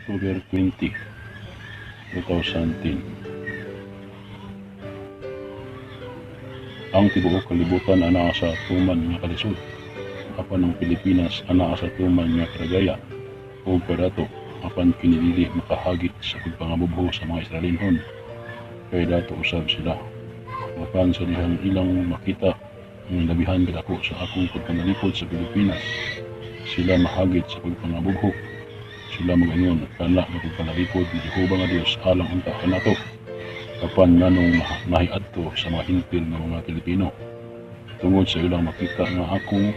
October 20, 2010. Ang tibuok kalibutan anaa sa tuman nga kalisod, apan ang Pilipinas anaa sa tuman nga kadagaya ug kadato, apan kini dili makahagit sa pagpangabubho sa mga Israelinhon, kay dato usab sila. Apan sa dihang ilang makita ang labihan kadako sa akong pagpanalipod sa Pilipinas, sila mahagit sa pagpangabubho. Sila mag-ingon, "Kana nga pagpanalipod ni Jehova nga Dios alang unta kanato. Apan nganong nahiadto sa mga Hentil nga mga Pilipino? Tungod sa ilang makita nga akong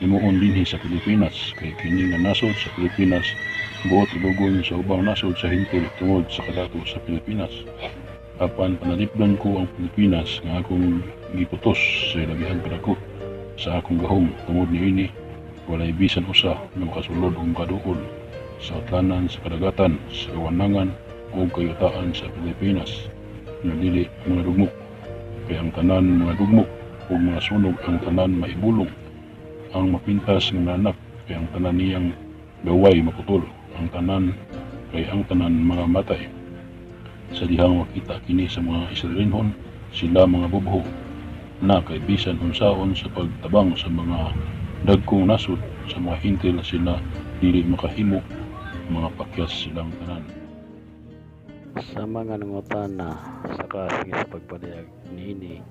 himuon dinhi sa Pilipinas, kay kini nga nasod sa Pilipinas buot ilugon sa ubang nasod sa Hentil tungod sa kadato sa Pilipinas. Apan panalipdan ko ang Pilipinas nga akong giputos sa labihan kadako sa akong gahom. Tungod niini walay bisan usa nga makasulod o makaduol sa utlanan sa kadagatan, sa kawanangan ug kayutaan sa Pilipinas nga dili mga dugmok. Kay ang tanan mga dugmok ug mga sunog, ang tanan maibulong. Ang mapintas nga mananap, kay ang tanan niyang gaway maputol. Ang tanan, kay ang tanan mga matay. Sa dihang makita kini sa mga Israelinhon, sila mga bubho na, kay bisan unsaon sa pagtabang sa mga dagkong nasod sa mga Hentil, sila dili makahimo, mga pakyas silang tanan. Sa mga nangutana sa kasing sa pagpadayag niini,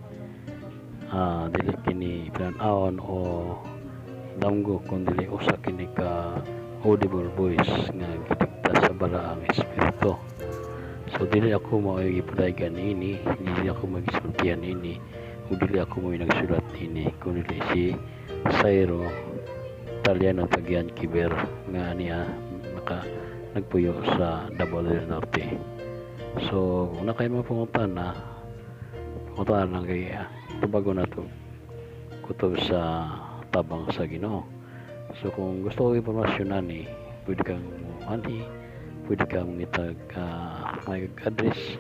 dili kini pinan-awon o damgo kun dili usa kini ka audible voice nga gidikta sa Balaang Espiritu. So dili ako mao'y gipadayagan niini, dili ako magisultihan niini, ug dili ako mao'y nagsulat niini, kun dili si Sairo Taliano Tagian Kiber nga niya nagpuyo sa Davao del Norte. So, kung na kayo mga pangutana, pangutana lang kay tubago na to kutob sa tabang sa Ginoo. So, kung gusto ko impormasyon ani, pwede kang anhi, pwede kang mangitag may address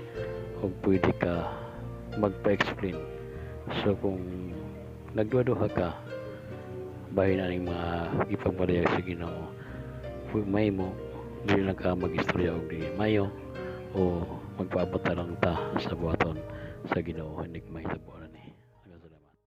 o pwede ka magpa-explain. So, kung nagduha-duha ka, bahin aning mga ipagpadayag sa Ginoo, may mo dili lang ka mag-istorya og dili mayo o magpaabot na lang ta sa buhaton sa Ginoo, hindi mahitabo.